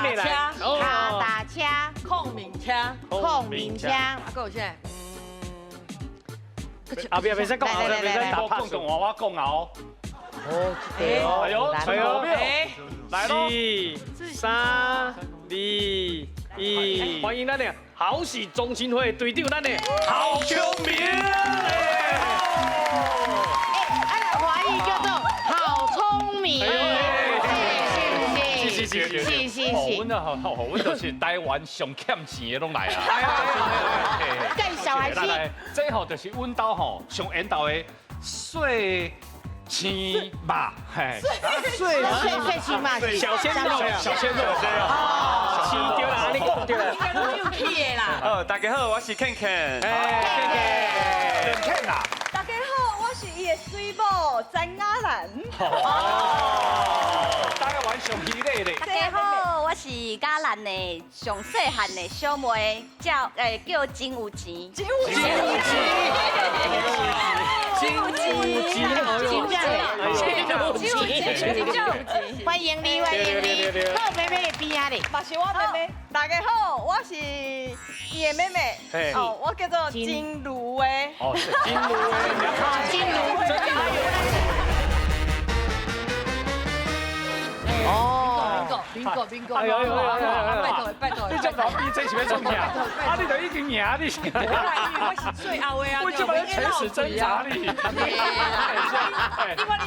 妹來。跤踏車，控名車，控面車。啊，閣有啥？後邊袂使講，後邊袂使打我講動話，我講啊哦。哦，這個哎呦，哎呦，來咯！四、三、二、一，歡迎咱的好喜中心會隊長，咱的郝瓊明。哎，華語叫做好聰明，是是是是是是。阮啊，好，阮就是台灣上欠錢的攏來啊。介紹下先。這吼就是阮兜吼上緣投的細青肉，嘿，細細青肉，小鮮肉，小鮮肉，哦，是對啦，你講對啦，應該攏有氣的啦。好，大家好，我是 Ken Ken， Ken Ken 啊。大家好，我是伊的水某詹雅蘭。哦，台灣上稀的咧。大家好，我是嘉蘭的上細漢的小妹，叫真有錢。真有錢。真有錢，真有錢，真有錢，真有錢。歡迎你，歡迎你。好，妹妹的邊仔咧。嘛是我妹妹。大家好，我是伊的妹妹。哦，我叫做金如的。哦，金如的，金如。哦，bingo bingo，哎呦哎呦哎呦，拜託拜託，你這老比這是欲創啥？啊，你都已經贏你。我是最後的啊！我這擺垂死掙扎你。你看你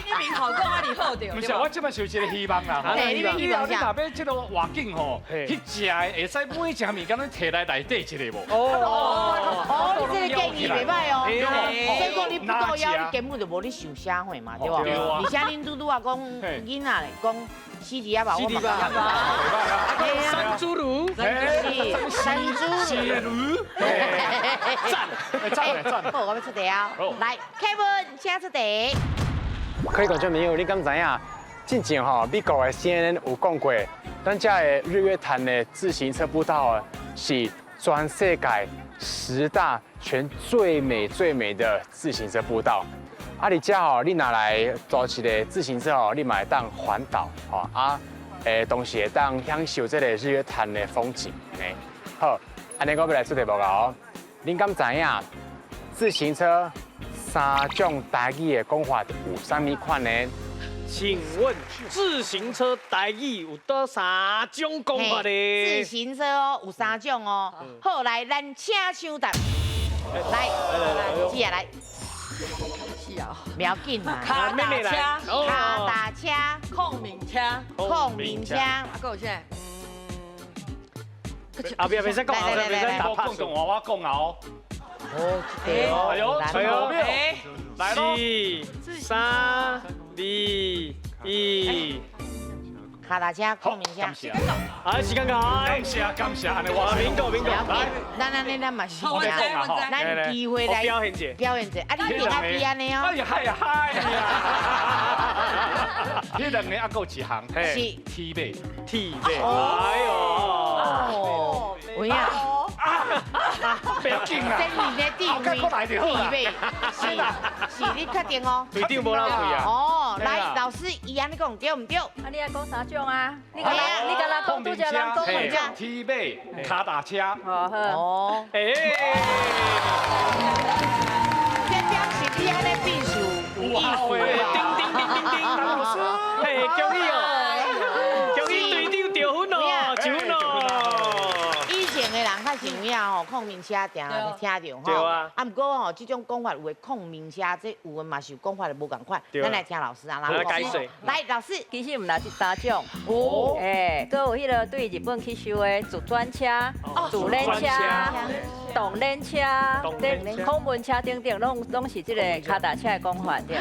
你面頭講啊，你好著。毋是，我這擺是有一個希望啦。你以後你若欲這個外景吼，去食的會使每一項物件攏提來內底一個無？哦哦，你這個建議袂歹哦。所以講你不到枵，你根本就無咧想啥貨嘛，對無？而且恁拄拄仔講囡仔咧講。死豬仔吧，我嘛感覺。山豬爐，是山豬。是爐。讚，讚讚。好，我欲出題啊。來，Kevin，請出題。各位觀眾朋友，你敢知影？之前吼，美國的 CNN 有講過，咱遮的日月潭的自行車步道啊，是全世界10大全最美最美的自行車步道。啊，佇遮吼，你若來租一个自行車吼，你嘛會當環島吼啊，同時會當享受這个日月潭的風景。好，按呢我欲來出題目哦。恁敢知影自行車三種台語的講法有啥物款呢？請問自行車台語有佗三種講法呢？自行車哦，有三種哦。好，來，咱請搶答。來，接下來。是啊，不要緊嘛。跤踏車，跤踏車，控名車，控名車。啊，閣有啥？後邊袂使講，後邊袂使打我講動話，我講啊哦。哦，這個。哎呦，哎呦，來咯！四、三、二、一。跤踏車，控名車。感謝。好，時間到。感謝感謝，按呢我 bingo bingo。來，咱按呢咱嘛是，我知我知。咱機會來表現者，表現者。啊，你佇遐邊按呢哦。哎呀嗨呀嗨呀！彼兩个啊，閣有一項，是鐵馬，鐵馬。哎呦，有影。不要緊啦，真理的地位，地位是是，你確定哦？隊長無浪費啊！哦，來，老師，伊按呢講對毋對？啊，你愛講三種啊？你敢若你敢若講拄才人講兩種？鐵馬、跤踏車。好好。哦。欸。這表示你按呢變數有意思。叮叮叮叮叮，老師，嘿，恭喜哦！恭喜隊長得分哦，一分哦。以前的人較是有影吼，控名車定聽著吼。啊，毋過吼，這種講法有的控名車，這有的嘛是有講法無仝款。咱來聽老師啊，來解釋。來，老師，其實毋但是三種。哦。欸，閣有彼个對日本去收的自轉車、自輪車、動輪車、空門車等等，攏是這个跤踏車的講法對。